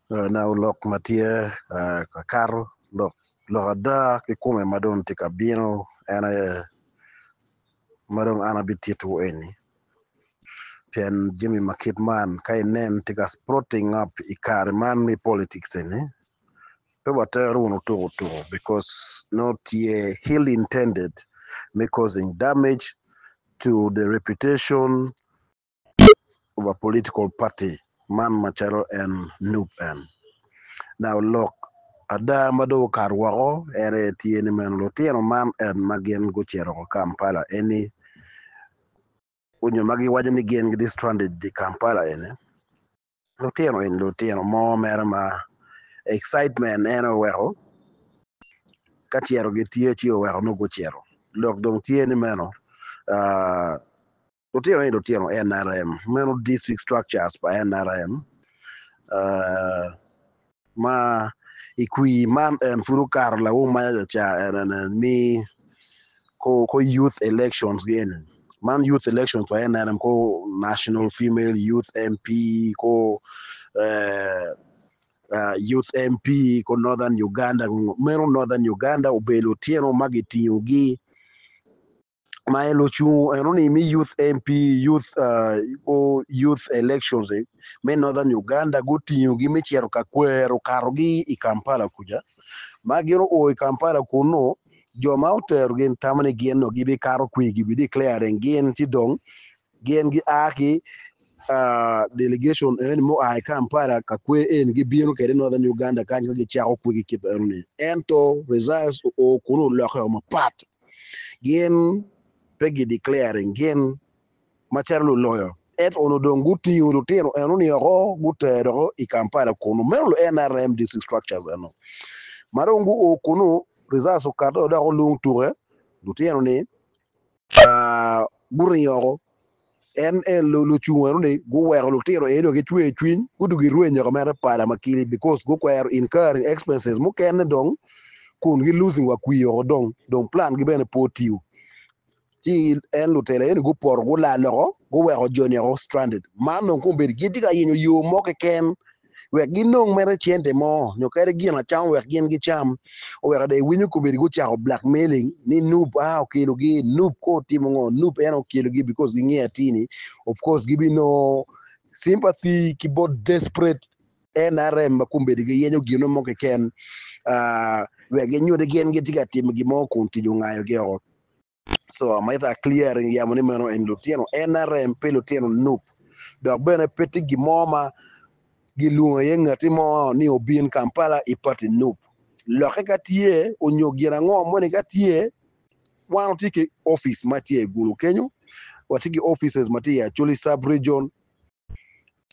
Now lok ma tye ka kato lok ada kikome ma dong tye ka bino en aye ma dong an abititowu eni pien jami ma kit man ka inen tye ka sprouting up i kare man me politics eni pe watero wunu tuko tuko because nongo tye ill intended me causing damage to the reputation of a political party man macalo en nup en. Now lok ada ma dong okato woko en aye tye ni meno lutino man en ma gin gucito Kampala eni onyo ma giwaco ni gin gitye stranded i Kampala eni lutino eni lutino mo mere ma excitement en oweko ka cito gitye ci oweko nongo gucito lok dong tye ni meno Lutino ni lutino NRM, meno district structures pa NRM ma i kwir man en pud okato lawum maca ca ene ni ko youth elections gi eni man youth elections pa NRM ko national female youth MP ko youth MP ko northern Uganda meno northern Uganda obedo lutino ma gitingogi ma en ocungo eno ni me youth MP youth youth elections me Northern Uganda gutingogi me cito ka kwero katogi i Kampala kuca ma gin oo i Kampala kunu jo ma otero gin tamo ni gin dong gibikato kwi gibi declaring gin ci dong gin gia ki delegation eni mua i Kampala ka kwer eni gibino kwede i Northern Uganda kany ka gicako kwer ki kit enoni ento results oo kunu olokke mapat. Gin pe gi declaring gin macalo luloyo ento onongo dong gutingo lutino enoni oko gutero oko i Kampala kunu meno lu NRM district structures eno ma dong guo kunu results okate dok olung tuke lutino ni guringo oko en lucung enoni guweko lutino eni ki cwer cwiny gudwogo girwenyo woko mere pala makili because gukwero incurring expenses mukene dong kun gi losing wa kwir woko dong dong plan gi bene pe otiyo ci en lutela eni gupoto gulal woko guweko joni woko stranded man dong kombeddi gitye ka yenyo yo mo keken wek ginong mere cente mo nyo kadi gin acama wek gin gicam oweko dong iwinyo kombeddi gucako blackmailing ni nub a okelogi nub ko otimo ngo nub en okelogi because gingeyo atir ni of course gibinongo sympathy ki bot desperate NRM ma kombeddi giyenyo gino mo keken wek ginyut ni gin gitye ka timo gin mo kun tic ongayogi woko. So amito a clearing yamo ni meno en lutino NRM pe lutino nup dok bene pe tye gin mo ma gilwongo iye ngati mo ni obin Kampala i party nup. Lokke ka tye onyo gin ango moni ka tye wan watye ki office ma tye i Gulu kenyo, watye ki offices ma tye i Acholi sub region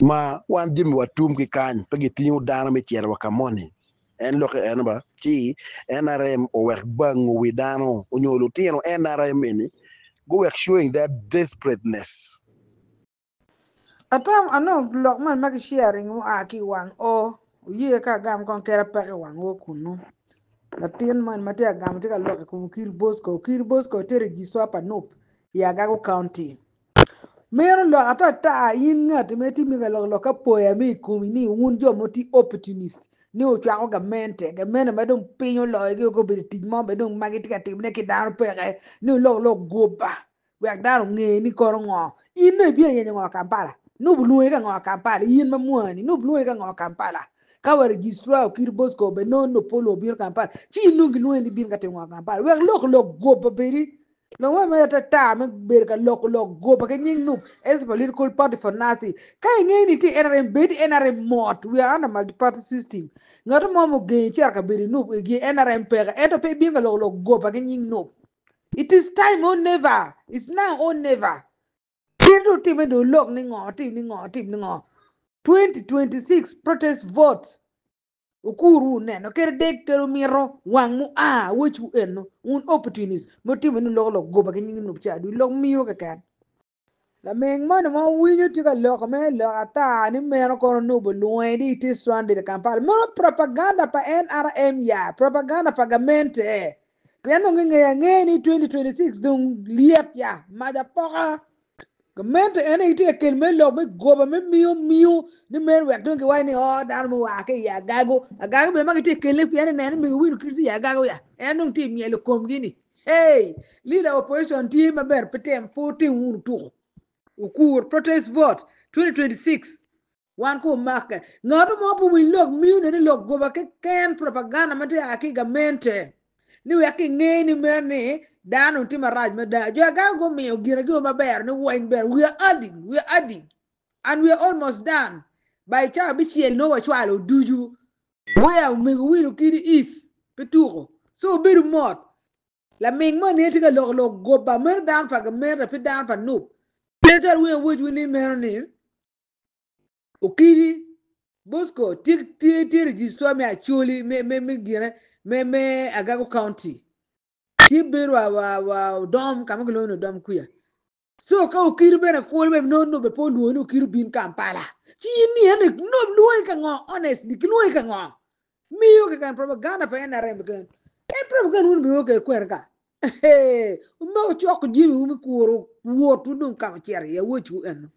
ma wan jami wa tum ki kany pe gitingo dano me cito wa ka moni en lokke eno ba ci NRM owek bango wi dano onyo lutino NRM eni guwek showing their desperateness. Atam anongo lok man ma ki sharing mua ki i wang o oye ka agam kong kera peko i wang o kunu latin moni ma tye ka gamo tye ka lok i kom Okil Bosco Okil Bosco tye registrar pa NUP i Agago County. Meno lok atata in ngati ma itye ka lok lok apoya me i komi ni wun jo ma wutye opportunist ni wucwako gamente, gamente ma dong piny oloyogi woko obedo tic mo bene dong ma gitye ka timone ki dano peke ni wulok lok goba wek dano onge ni kono ngo. In dong ibino yenyo ngo Kampala? Nub olwongi ka ngo Kampala? In ma mwani nub olwongi ka ngo Kampala? Ka wa registrar Okiri Bosco bene nongo nub pe olwongo obino Kampala ci in dong gilwongi ni ibin ka timo ngo Kampala? Wek lok lok goba bedi. Lok me mere atata me bedo ka loko lok goba ki nying nup as a political party for nothing. Ka ingeyo ni itye i NRM, bed i NRM mot. We are under multi-party system. Ngat mo ma ogengi cito ka bedo i nup i NRM peke, ento pe ibin ka loko lok goba ki nying nup. It is time or never. It's now or never. Kit dong time dong lok ni ngo, tim ni ngo, tim ni ngo. 2026 protest vote. Wukur wuneno kede deg kede wumito wang mua wecwu eno, wun opportunists ma wutimo ni wuloko lok goba ki nying nub ca dul lok miyo keken. Laming moni ma wuwinyo tye ka loko me lok ata ni meno kono nub olwonge ni tye stranded i Kampala meno propaganda pa NRM ya, propaganda pa gamente pien dong gingeyo angeya ni 2026 dong lyet ya mac apoka. Gamente en aye tye ka kelo me lok me goba me miyo miyo ni meno wek dong giwac ni oo dano mua ki i agago. Agago bene ma gitye ka kelone pien ineno ni mego wino kit tye i agago ya en dong tye ka myelo komgi ni hey leader opposition tye maber pe tem pe wutim wunu tuko wukur protest vote 2026 Wan ku omakke. Ngat mo pe owiny lok miyone ni lok goba keken, propaganda ma tye a ki i gamente, ni wek kinge ni meno ni dano tye marac mada. Jo Agago gumiyo gine gio maber ni weng ber. We are adding, we are adding, and we are almost done. By cawa bicel nongo wacwalo ducu. Where omego Will Okidi is pe tuko. So wubedo mot. Laming moni aye tye ka loko lok goba. Meno dano pa gamente pe dano pa nup. Pe calo winyo awocwu ni meno ni Okidi Bosco tye tye tye registrar me Acholi me me me gine me me Agago County. Tye bedo wa wa wa Odom ka ma kilwongo ni Odom kuya. So ka Okidi bene kulu bene nongo nobe pe olwongo ni Okidi obin Kampala. Ci in ni ene nob lwongi ka ngo honestly kilwongi ka ngo? Miyo keken propaganda pa NRM keken. En propaganda wun biwo kwede kwene ka? Omego coko jami wu me kuro wot wu dong ka ocito iye awocwu eno.